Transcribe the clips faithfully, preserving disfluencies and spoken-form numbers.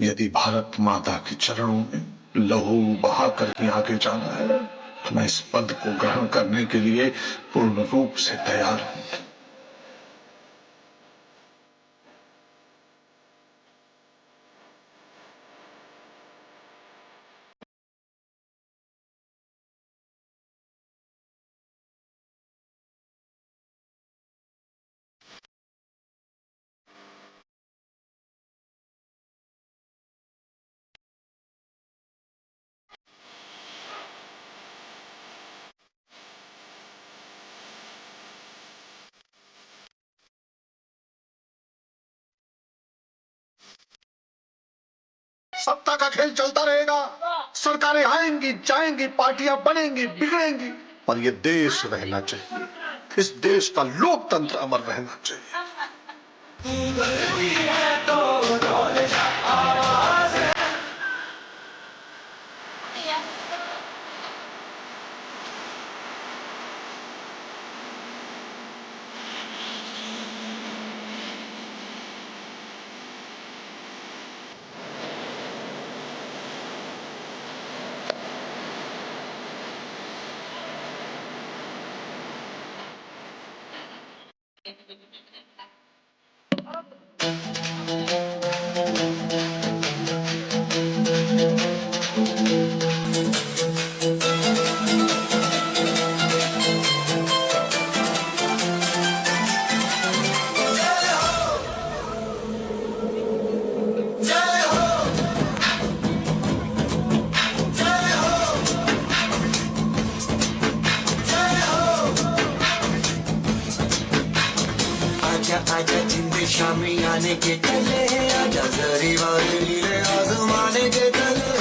यदि भारत माता के चरणों में लहू बहा करके आगे जाना है, तो मैं इस पद को ग्रहण करने के लिए पूर्ण रूप से तैयार हूँ। सत्ता का खेल चलता रहेगा, सरकारें आएंगी जाएंगी, पार्टियां बनेंगी बिगड़ेंगी, पर ये देश रहना चाहिए। इस देश का लोकतंत्र अमर रहना चाहिए। आजा आजा जिंद शामियाने के तले, आजा जरी वाले नीले आसमाने के तले।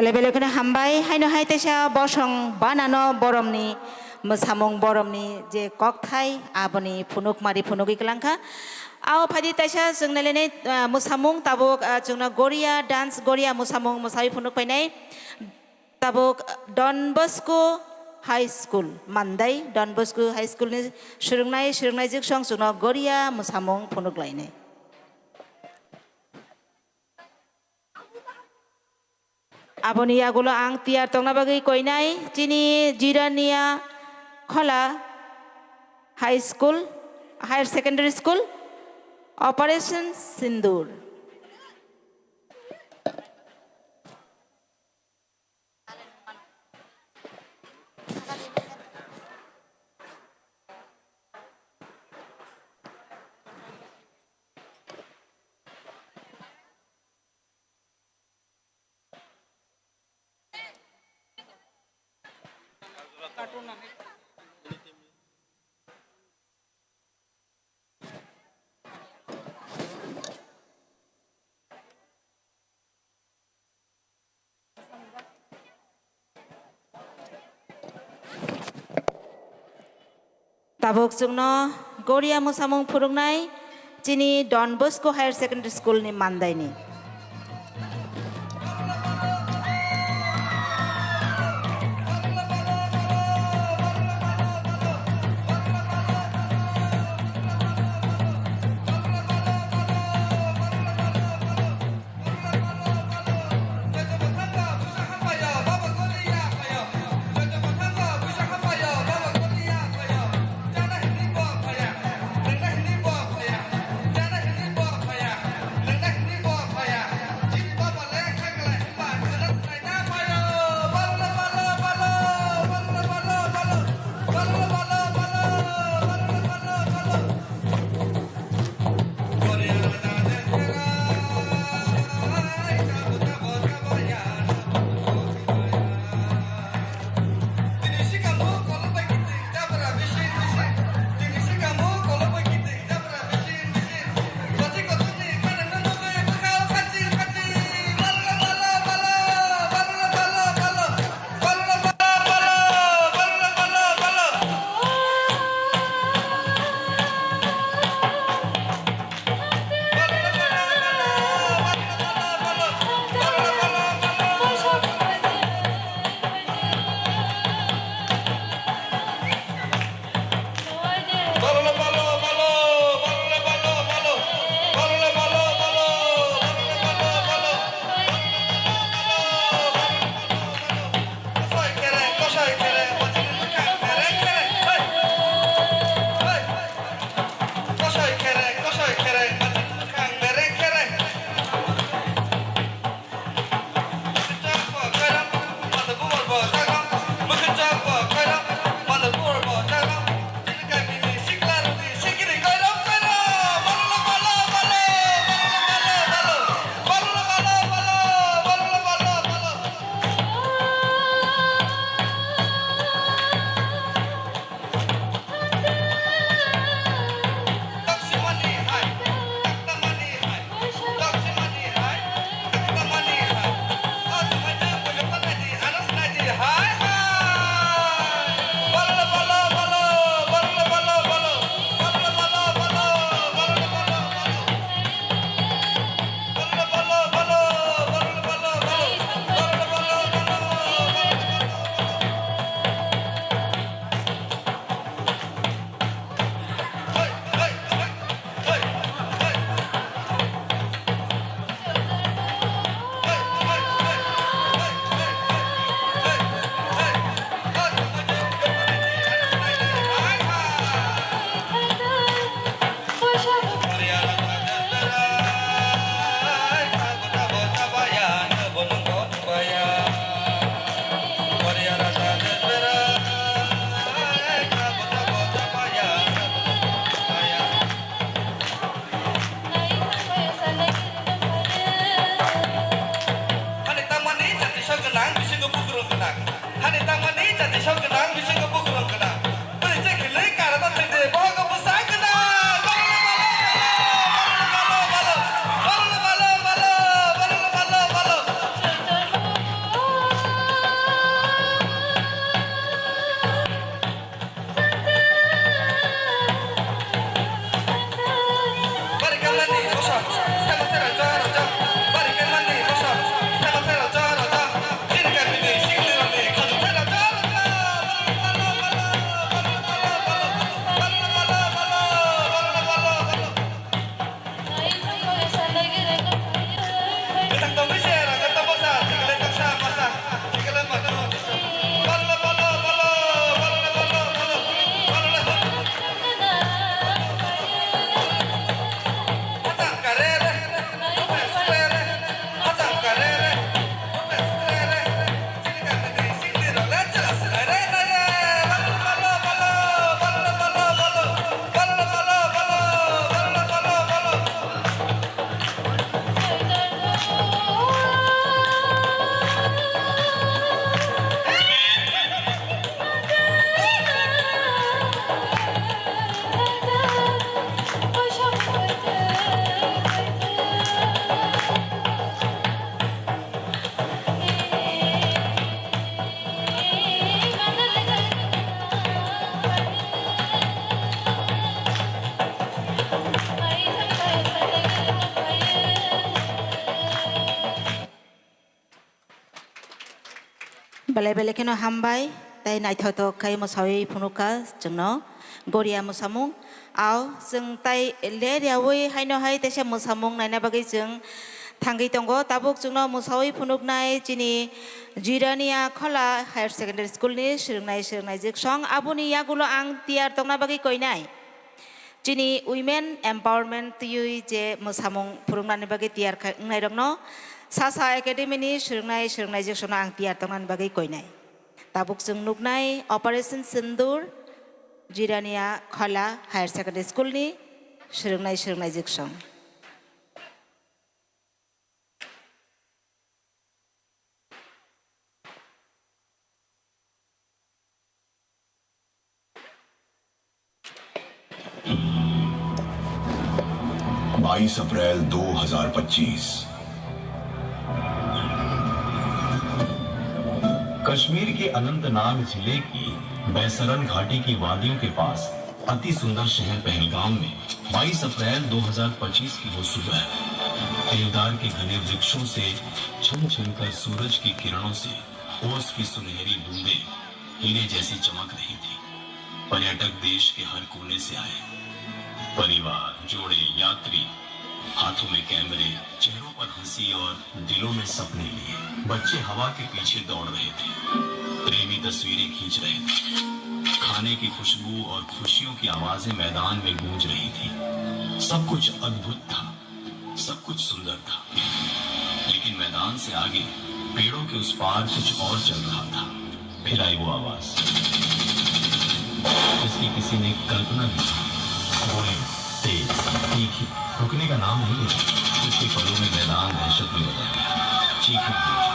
Belai belai kheno hambai, haino hai teisa bosong banano boromni mwsamung, boromni je kokthai, aboni phunukmari phunugwi kwlangkha. Ao phaidi teisa chwng nailainai, ah, mwsamung tabuk, ah, chwngno Goria dance, Goria mwsamung mwsawi phunuk painai. Tabuk Don Bosco High School, Mandai Don Bosco High School ni swrwngnai, swrwngnai jiksong chwngno Goria mwsamung phunuk lainai. Aboni yagulo ang tiyar tongna bagwi koinai chini Jirania Khola High School, Higher Secondary School, Operation Sindoor. Tabuk chwngno Goria mwsamung phwrwngnai chini Don Bosco Higher Secondary School ni Mandaini. Belai kheno hambai, tei naithothok khai mwsawi phunukha chwngno Goria mwsamung. Ao chwng tai ler yaui haino hai teisa mwsamung naina bagwi chwng thangwi tongo. Tabuk chwngno mwsawi phunuknai chini Jirania Khola Higher Secondary School ni swrwngnai swrwngnai jiksong. Aboni yagulo ang tiyar tongna bagwi koinai. Chini women empowerment twiwi je mwsamung phwrwngnani bagwi tiyar kha-, wngnairokno Sasa Academy ni swrwngnai swrwngnai jiksongno ang tiyar tongnani bagwi koinai. Tabuk chwng nuknai Operation Sindoor, Jirania Khola Higher Secondary School ni swrwngnai swrwngnai jiksong. बाईस अप्रैल दो हज़ार पच्चीस। कश्मीर के अनंतनाग जिले की बैसरन घाटी की वादियों के पास अति सुंदर शहर पहलगाम में बाईस अप्रैल दो हज़ार पच्चीस की वो सुबह, देवदार के घने वृक्षों से छन छन कर सूरज की किरणों से ओस की सुनहरी बूंदें हीरे जैसी चमक रही थी। पर्यटक देश के हर कोने से आए, परिवार, जोड़े, यात्री, हाथों में कैमरे, चेहरों पर हंसी और दिलों में सपने लिए। बच्चे हवा के पीछे दौड़ रहे थे, प्रेमी तस्वीरें खींच रहे थे। खाने की खुशबू और खुशियों की आवाजें मैदान में गूंज रही थी। सब कुछ अद्भुत था। सब कुछ सुंदर था, लेकिन मैदान से आगे, पेड़ों के उस पार कुछ और चल रहा था। फिर आई वो आवाज, जिसकी किसी ने कल्पना भी नहीं की। बोली, तेज, तीखी, रुकने का नाम नहीं लेती। कुछ ही पलों में मैदान दहशत में बदल गया। चीखें गूंजी,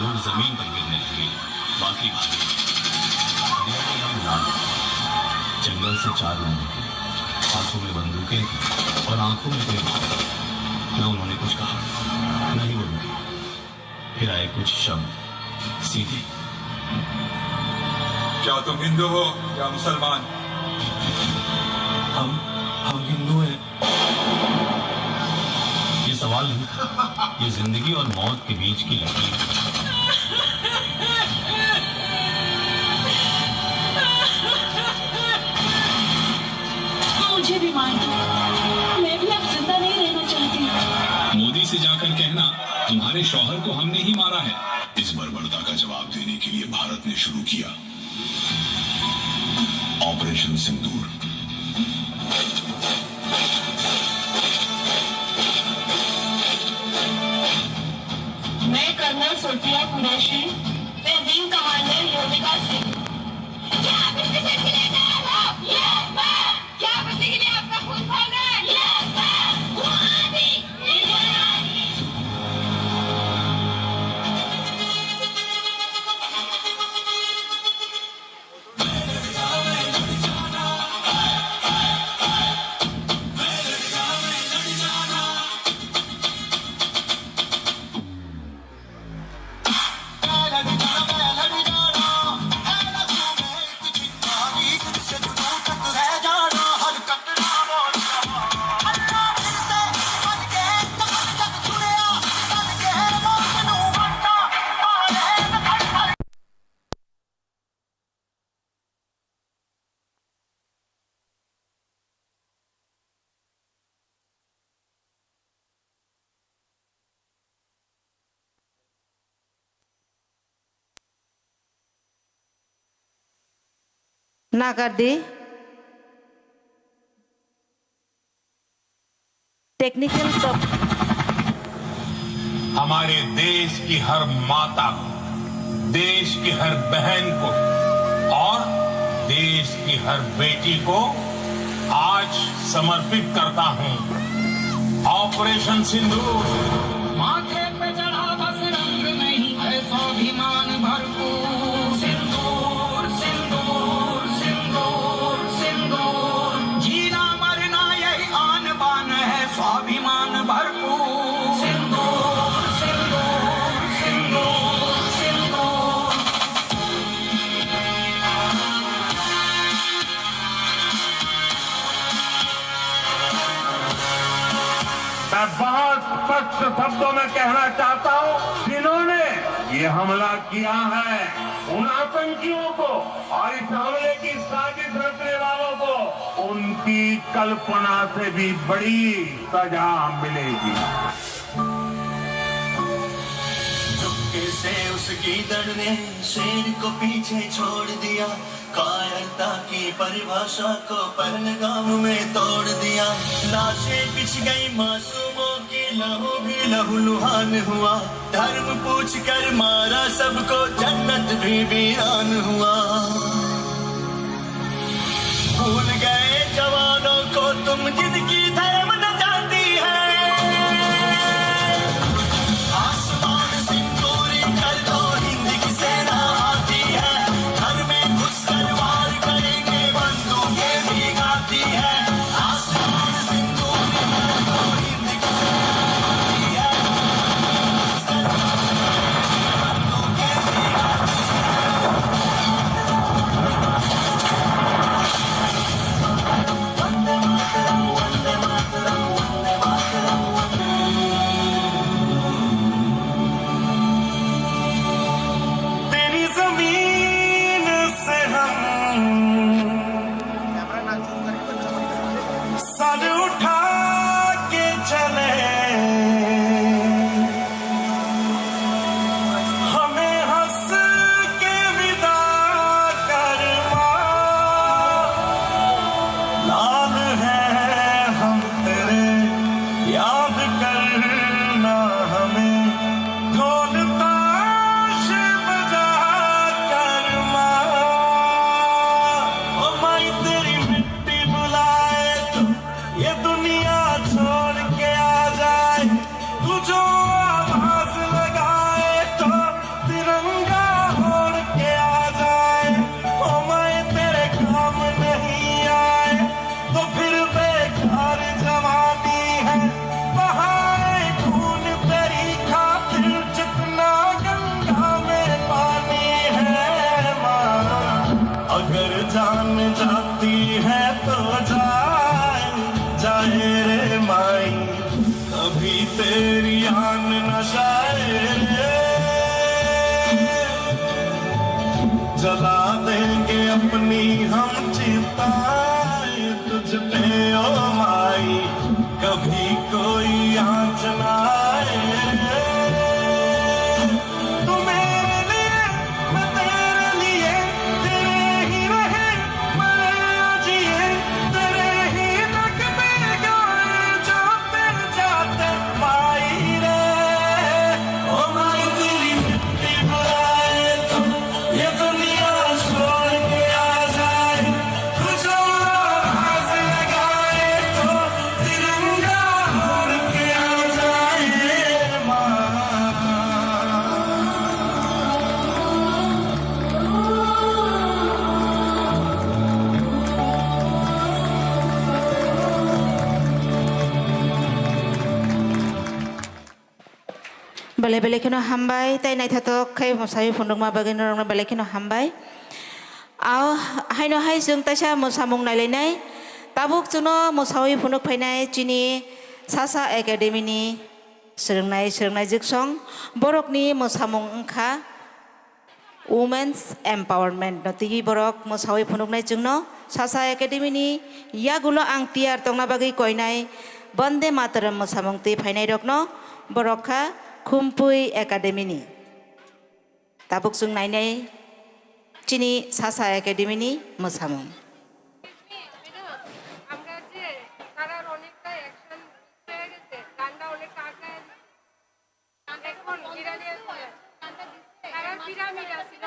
लोग जमीन पर गिरने लगे। बाकी भागे। जंगल से चार लोग निकले। हाथों में बंदूकें थी और आंखों में कोई भाव नहीं। न उन्होंने कुछ कहा, न ही वो रुके। फिर आए कुछ शब्द, सीधे। क्या तुम हिंदू हो या मुसलमान? हम, हम हिंदू हैं। ये सवाल नहीं था, ये जिंदगी और मौत के बीच की लकीर थी। मुझे भी मार दो, मैं भी अब जिंदा नहीं रहना चाहती। मोदी से जाकर कहना, तुम्हारे शौहर को हमने ही मारा है। इस बर्बरता का जवाब देने के लिए भारत ने शुरू किया ऑपरेशन सिंदूर। मैं कर्नल सोफिया कुरैशी। मैं विंग कमांडर योविका सिंह। क्या आप इसके साथ के लिए तैयार हो? Yes, ma'am. क्या आप बदले के लिए आपका खून खोल रहे हैं? Yes, ma'am. वो आदि। Nagardi. Technical prob- हमारे देश की हर माता को, देश की हर बहन को और देश की हर बेटी को आज समर्पित करता हूं ऑपरेशन सिंदूर। माथे पे चढ़ा बस रंग नहीं है स्वाभिमान भरपूर। सिंदूर, सिंदूर, सिंदूर, सिंदूर। जीना मरना यही आन बान है स्वाभिमान भरपूर। सिंदूर, सिंदूर, सिंदूर, सिंदूर। मैं बहुत स्पष्ट शब्दों में कहना चाहता हूं, जिन्होंने ये हमला किया है, उन आतंकियों को और इस हमले की साजिश रचने वालों को उनकी कल्पना से भी बड़ी सजा मिलेगी। चुपके से उस गीदड़ ने शेर को पीछे छोड़ दिया। कायरता की परिभाषा को पहलगाम में तोड़ दिया। लाशें बिछ गई मासूमों की, लहू भी लहूलुहान हुआ। धर्म पूछ कर मारा सबको, जन्नत भी वीरान हुआ। भूल गए जवानों को तुम, जिनकी धर्म न जाती है। आसमान सिंदूरी कर दो, हिंद की सेना आती है। घर में घुस कर वार करेंगे, बंदूकें भीगाती है। आसमान सिंदूरी कर दो, हिंद की सेना आती है। तेरी जमीन से हम सर उठा के चले, हमें हंस के विदा कर माँ। लाल हैं हम तेरे, याद करना हमें, ढोल ताश बजा कर माँ। ओ माई तेरी मिट्टी बुलाए तो, ये दुनिया छोड़ के आ जाए। तू जो आवाज लगाए तो, तिरंगा ओढ़ के आ जाए। ओ माए तेरे काम नहीं आए तो फिर बेकार जवानी है। बहाए खून तेरी खातिर जितना गंगा में पानी है माँ। अगर जान जाती है तो जाए, जाए रे माई। कभी तेरी आन न जाए, जला देंगे अपनी हम चिताएं तुझ पे ओ माई, कभी कोई आँच ना आए। तू मेरे लिए, मैं तेरे लिए, तेरे ही रहे मरे जिए, तेरे ही नगमे गाए जाते जाते माई रे। ओ माई तेरी मिट्टी बुलाए तो, ये दुनिया छोड़ के आ जाए। तू जो आवाज लगाए तो, तिरंगा ओढ़ के आ जाए माँ। Belai belai kheno hambai, tei naithotok khe mwsawi phunukma bagwi norokno belai kheno hambai. Ao haino hai chwng taisa mwsamung nailainai. Tabuk chwngno mwsawi phunuk phainai chini Sasa Academy ni swrwngnai, swrwngnai jiksong. Borokni mwsamung wngkha Women's Empowerment no twiwi borok mwsawi phunuknai chwngno. Sasa Academy ni yagulo ang tiyar tongna bagwi koinai Bande Mataram mwsamung twi phainai rokno borok kha Khumpui Academy ni. Tabuk chwng nainai chini Sasa Academy ni mwsamung. আমরা যে তারার অনেকটা অ্যাকশন হয়ে গেছে, গানটা অনেকটা আগে এখন বিড়ালে তারার পিরামিড আছিল,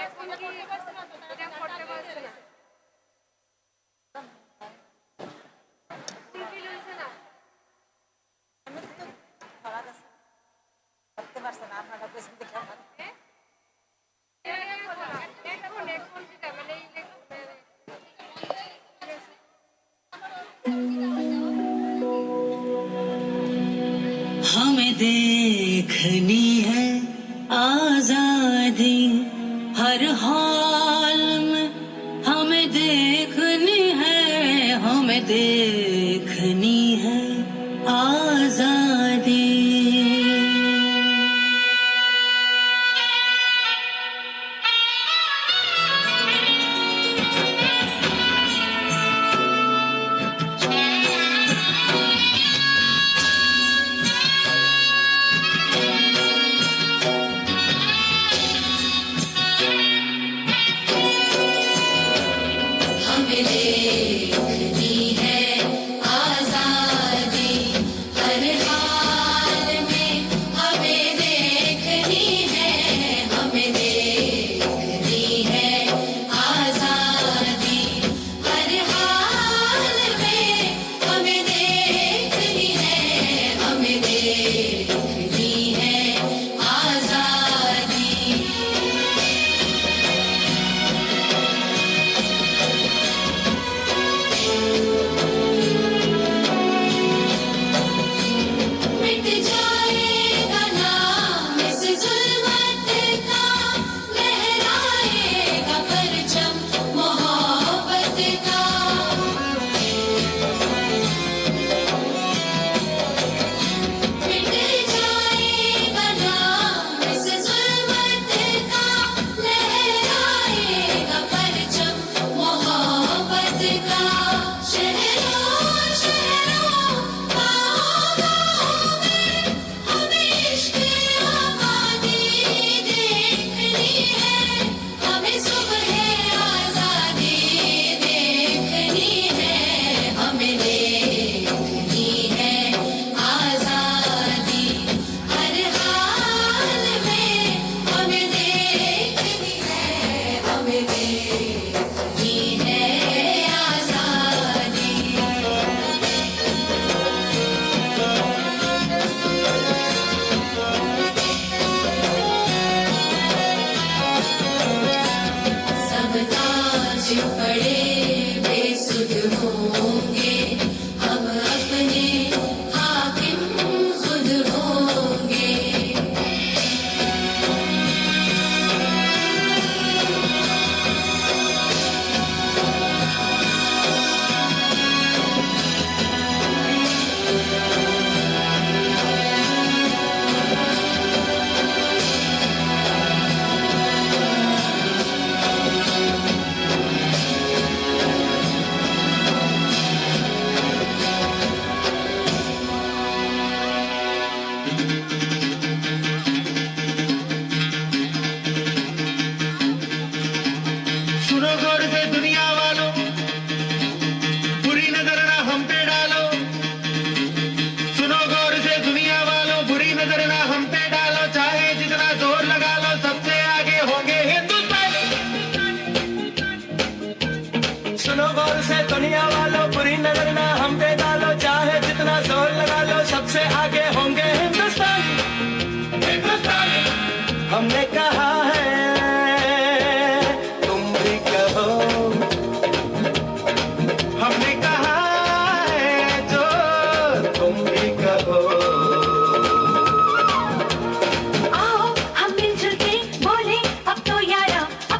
এখন কি এটা করতে পারছে না? ফুলফিল হয়েছে না? করতে পারছে না, আপনারা বুঝতে পারেন। हमें देखनी है आजादी, हर हाल में हमें देखनी है, हमें देखनी है आजादी।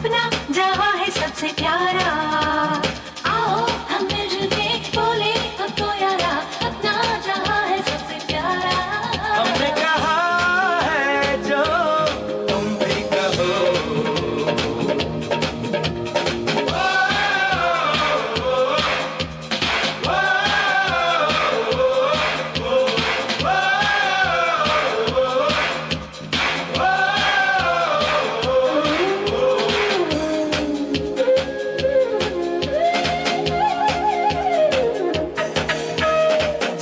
जहाँ है सबसे प्यारा, आओ हम मिलके बोले अब तो यारा, अपना जहाँ है सबसे प्यारा। हमने कहा है जो तुम भी कहो।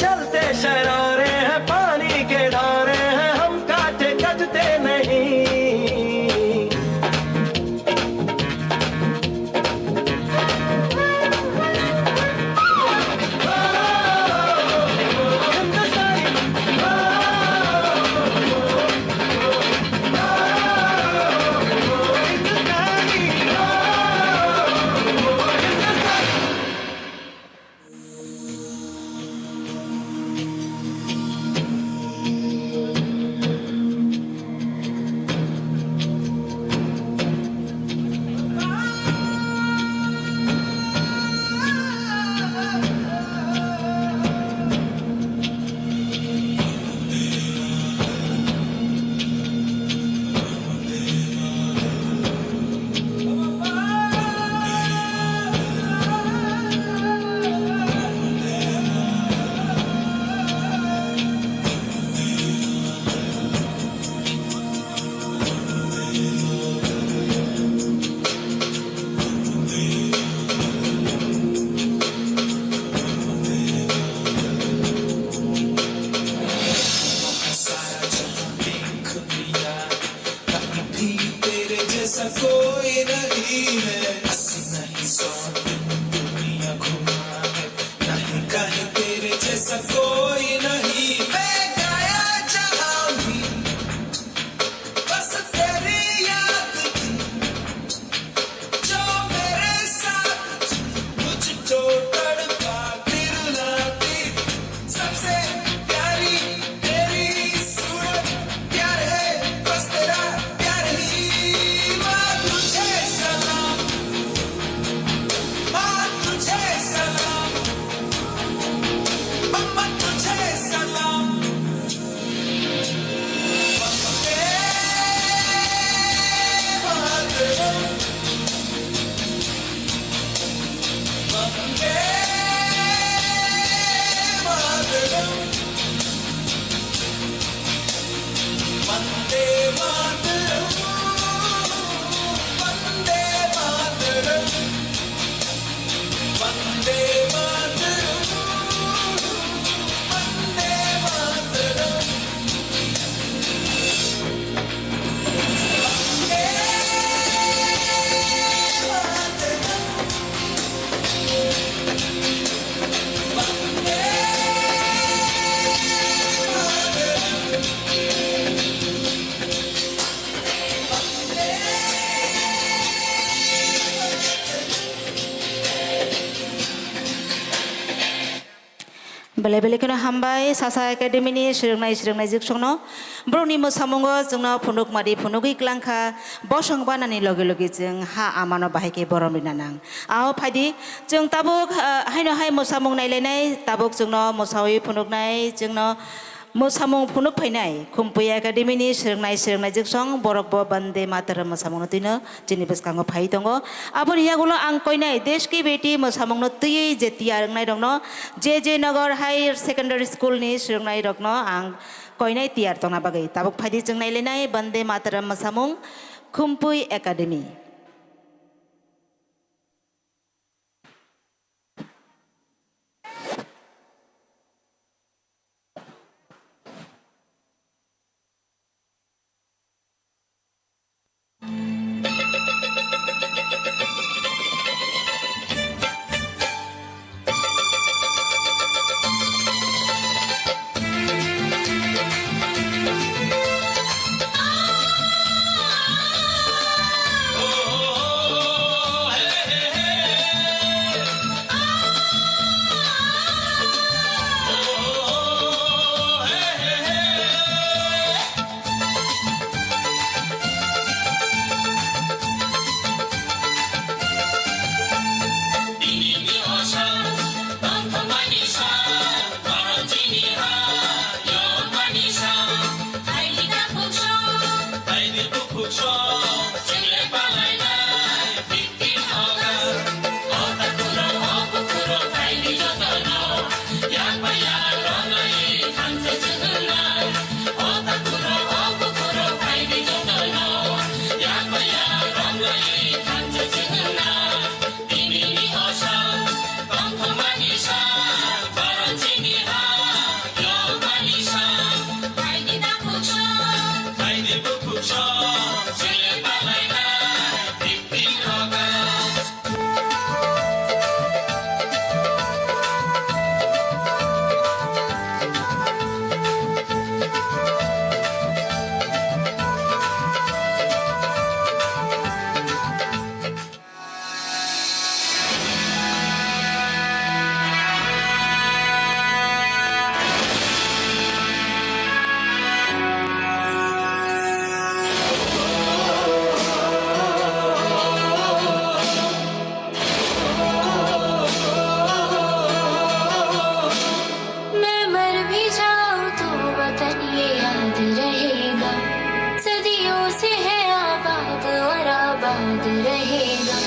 चलते शरारे हैं, पानी के धारे हैं, हम काटे कटते नहीं। सारा जहां देख लिया, कहीं भी तेरे जैसा कोई नहीं है। अस्सी नहीं सौ दिन दुनिया घुमा है, नहीं कहीं तेरे जैसा कोई नहीं। मैं गया जहां भी, बस तेरी याद थी। जो मेरे साथ थी, मुझको तड़पा के रुलाती थी। सबसे प्यारी तेरी सूरत, प्यार है बस तेरा, प्यार ही। माँ तुझे सलाम, माँ तुझे सलाम, अम्मा तुझे सलाम। Belai belai kheno hambai Sasa Academy ni swrwngnai swrwngnai jiksongno. Borokni mwsamungo chwngno phunuk mari phunugwi klangkha, bosong banani loge loge chwng ha amano bahai khe borom rina nang. Ao phaidi chwng tabuk, ah, haino hai mwsamung nailainai, tabuk chwngno mwsawi phunuknai, chwngno mwsamung phunuk phainai Khumpui Academy ni swrwngnai swrwngnai jiksong borokbo Bande Mataram mwsamungno twino chini bwskango phai tongo. Aboni yagulo ang koinai Desh Ki Beti mwsamungno twiwi je tiyar wngnai rokno, J J Nagar Higher Secondary School ni swrwngnai rokno ang koinai tiyar tongna bagwi. Tabuk phaidi chwng nailainai Bande Mataram mwsamung Khumpui Academy. रहेगा।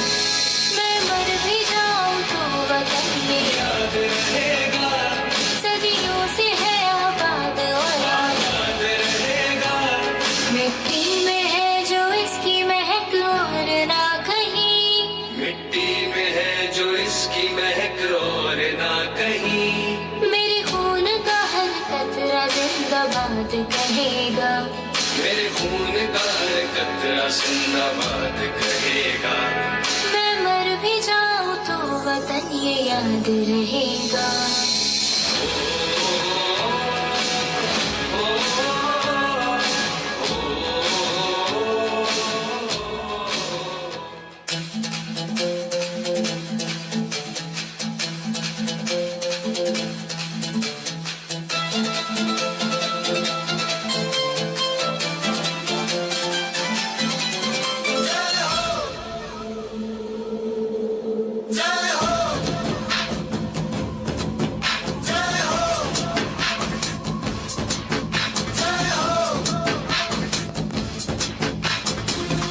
मैं मर भी जाऊं तो वतन ये याद रहेगा। सदियों से है आबाद और आबाद रहेगा। मिट्टी में है जो इसकी महक और ना कहीं। मिट्टी में है जो इसकी महक और ना कहीं। मेरे खून का हर कतरा जिंदाबाद कहेगा। मेरे खून का हर कतरा जिंदाबाद कहेगा। मैं मर भी जाऊं तो वतन ये याद रहेगा।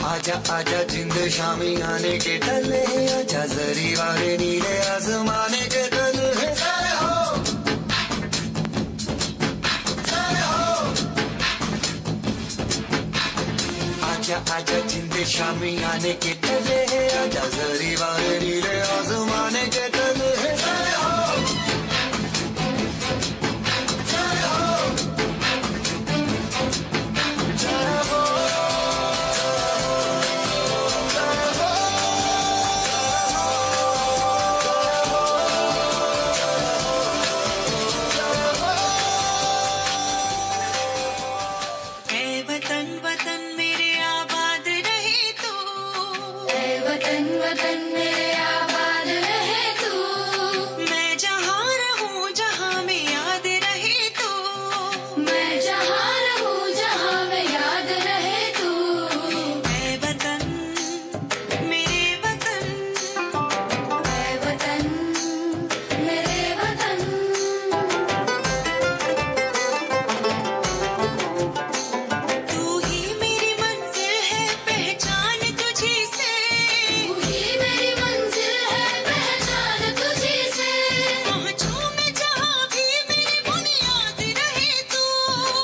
आजा आजा जिंद शामी आने के तले, आजा जरी वाले नीले आसमाने के तले। आजा आजा जिंद शामी आने के तले, आजा जरी वाले नीले आसमाने के तले। ए वतन, वतन मेरे आबाद रहे तू। ए वतन, वतन मेरे आबाद रहे तू। मैं जहाँ रहूँ, जहाँ में याद रहे तू। मैं जहाँ रहूँ, जहाँ में याद रहे तू। ए वतन, मेरे वतन, ऐ वतन, मेरे वतन। तू ही मेरी मंजिल है, पहचान तुझी से। तू ही मेरी मंजिल है, पहचान तुझी से। पहुँचूँ मैं जहाँ भी, मेरी बुनियाद रहे तू।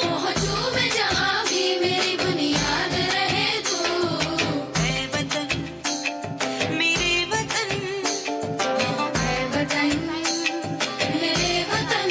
पहुँचूँ मैं जहाँ भी, मेरी बुनियाद रहे तू। ऐ वतन, मेरे वतन, ऐ वतन, मेरे वतन।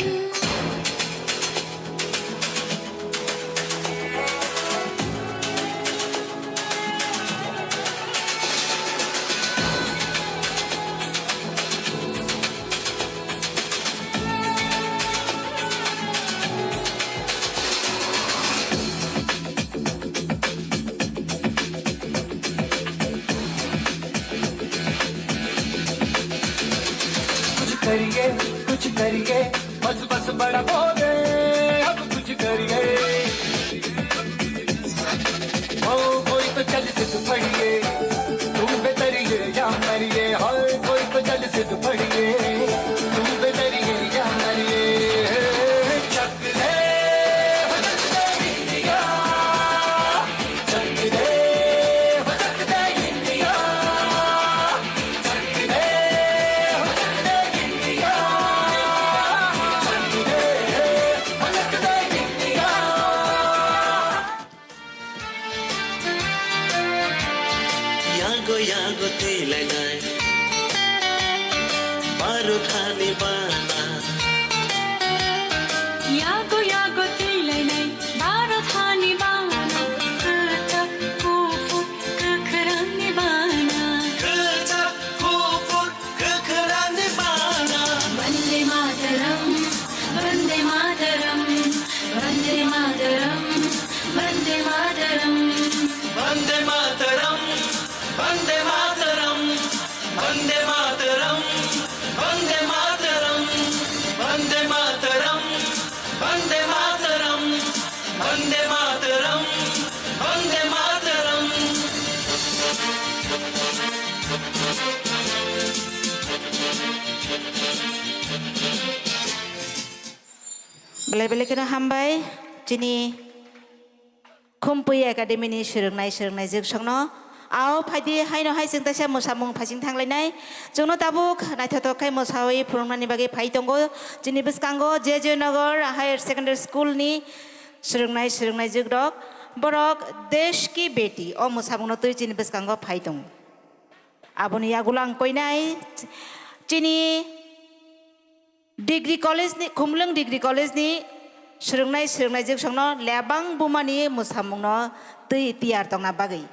कुछ करिए, कुछ करिए, बस बस बड़ा बोले, अब कुछ करिए। ओ कोई तो चल जिद फड़िए, तुम बेतरिए या मरिए, हाय कोई तो चल जिद फड़िए, तुम बेतरिए या मरिए। चक दे, हो चक दे इंडिया, चक दे, हो चक दे India. Yago yago twilainai Bharat hani bana. Yago yago twilainai Bharat hani bana. Kwchak kuphur kwkhrangni bana. Kwchak kuphur kwkhrangni bana. Vande Mataram, Vande Mataram, Vande Mataram, Vande Mataram. Vande Mataram, Vande Mataram, Vande Mataram, Vande Mataram, Vande Mataram, Vande Mataram, Vande Mataram, Vande Mataram. Belai belai kheno hambai chini Khumpui Academy ni swrwngnai swrwngnai jwksongno. Ao phaidi haino hai chwng taisa mwsamung phaising thanglainai. Chwngno tabuk naithothok khai mwsawi phwrwngnani bagwi phai tongo. Chini bwskango J J Nagar Higher Secondary School ni swrwngnai swrwngnai jikrok. Borok Desh Ki Beti o mwsamungno twi chini bwskango phai tongo. Aboni yagulo ang koinai chini Degree College ni, Khumlwng Degree College ni swrwngnai swrwngnai jiksongno lebang bumani mwsamungno twi tiyar tongna bagwi.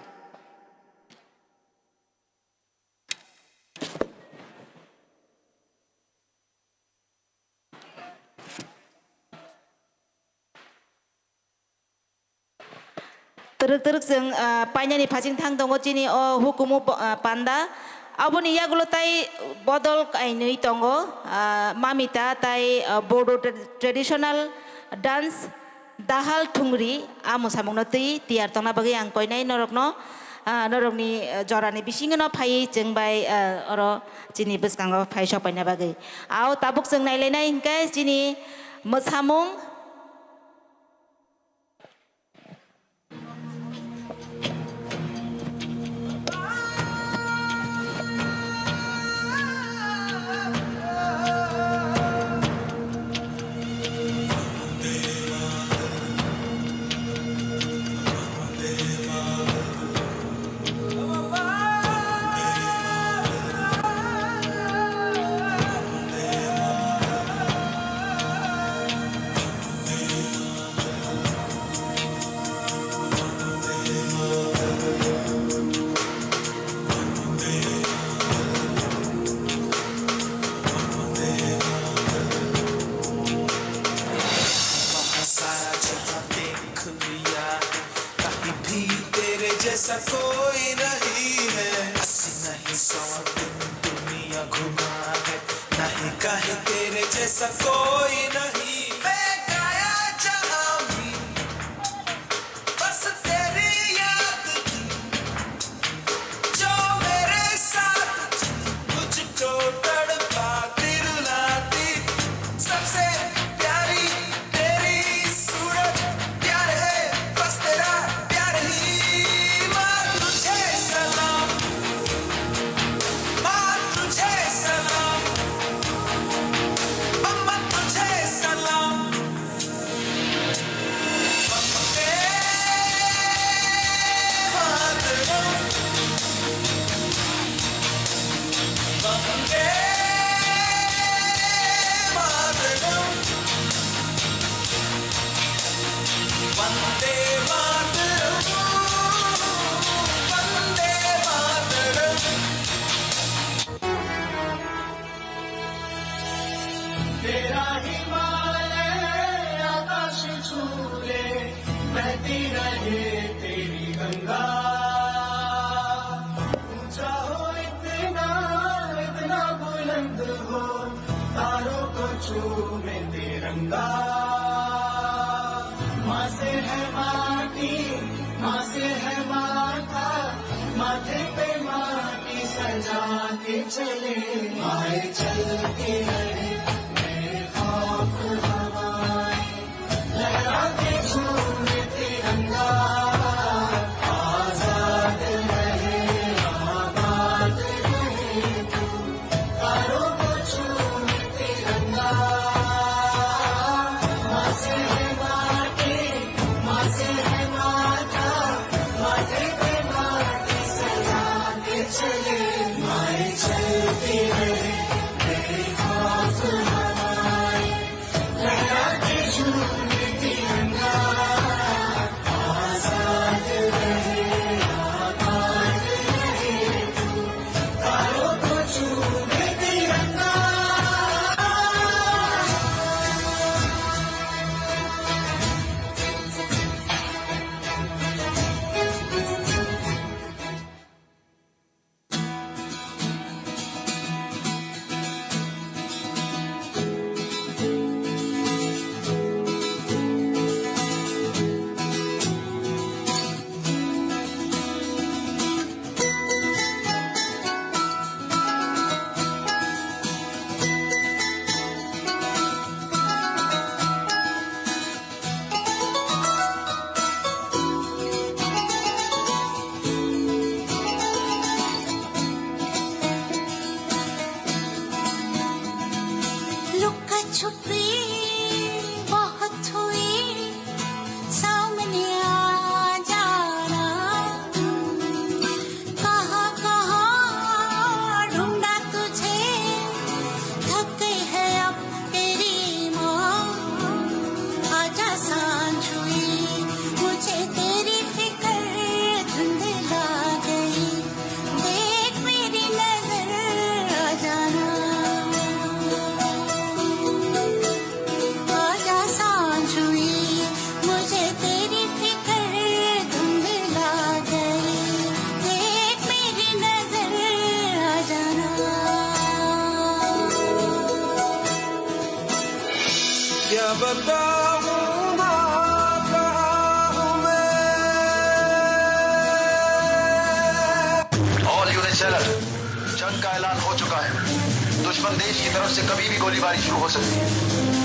Twrwk twrwk chwng, ah, painani phasing thang tongo chini o hukumu bo-, ah, panda. Aboni yagulo tai bodol kainwi tongo, ah, mamita tai, ah, Bodo tra-, traditional dance dahal thungri a mwsamungno twi tiyar tongna bagwi ang koinai norokno, ah, norokni, ah, jorani bisingono phaiwi chwng bai, ah, oro chini bwskango phai sopaina bagwi. Ao tabuk chwng nailainai hinkhe chini mwsamung. सारा जहां देख लिया है, कहीं भी तेरे जैसा कोई नहीं है। अस्सी नहीं सौ दिन दुनिया घुमा है, नहीं कहीं तेरे जैसा कोई नहीं। मैं गया जहां भी, बस तेरी याद थी। जो मेरे साथ थी, मुझको तड़पाती रुलाती थी। सबसे प्यारी तेरी सूरत, प्यार है बस तेरा प्यार ही। माँ तुझे सलाम, माँ तुझे सलाम, मम्मा तुझे सलाम। वंदे मातरम, वंदे मातरम, वंदे मातरम, वंदे मातरम। तेरा हिमालय आकाश छू ले, बहती रहे तेरी गंगा। ऊंचा हो इतना, इतना बुलंद हो, तारों को छूमे तिरंगा। माँ से है माटी, माँ से है माथा, माथे पे माँ की सजा के चले। माए चलती रहे बेखौफ हवाएं, लहराते झूमे तिरंगा। आजाद रहे, आबाद रहे तू। छुपी बहुत हुई, सामने आ जाना। कहाँ कहाँ ढूंढा तुझे, थक गई है अब तेरी माँ। आजा सांझ हुई, मुझे तेरी फिक्र धुंधला गई। देख मेरी नजर आ जाना। आजा सांझ हुई, मुझे तेरी फिक्र धुंधला गई। देख मेरी नजर आ जाना। क्या बताऊं ना कहाँ हूँ मैं। All units alert, जंग का ऐलान हो चुका है। दुश्मन देश की तरफ से कभी भी गोलीबारी शुरू हो सकती है।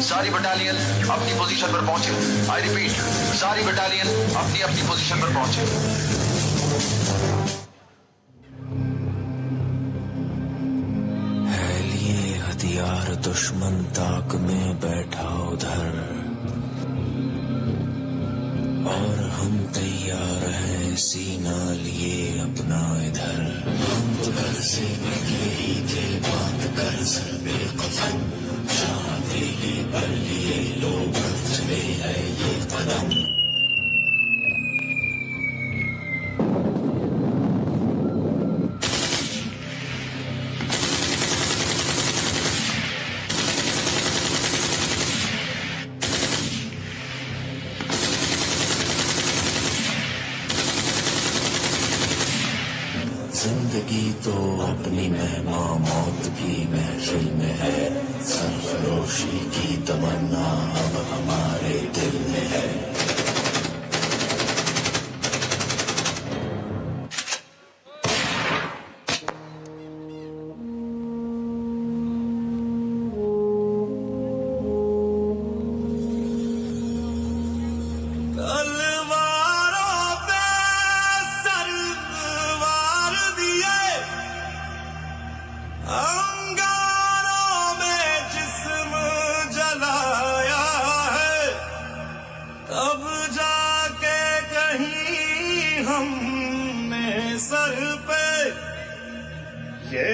सारी बटालियन अपनी पोजीशन पर पहुंचे। I repeat, सारी बटालियन अपनी अपनी पोजीशन पर पहुंचे। है लिए हथियार दुश्मन ताक में बैठा उधर, और हम तैयार हैं सीना लिए अपना इधर। हम तो घर से निकले ही थे बांध कर सर पे कफन, जहाँ तेरे पर लिए लोग रख चले हैं ये कदम। जिंदगी तो अपनी मेहमा मौत भी महफिल में है। सरफरोशी की तमन्ना अब हमारे दिल में है। तलवारों पे सर वार दिए, अंगारों में जिस्म जलाया है, तब जाके कहीं हमने सर पे ये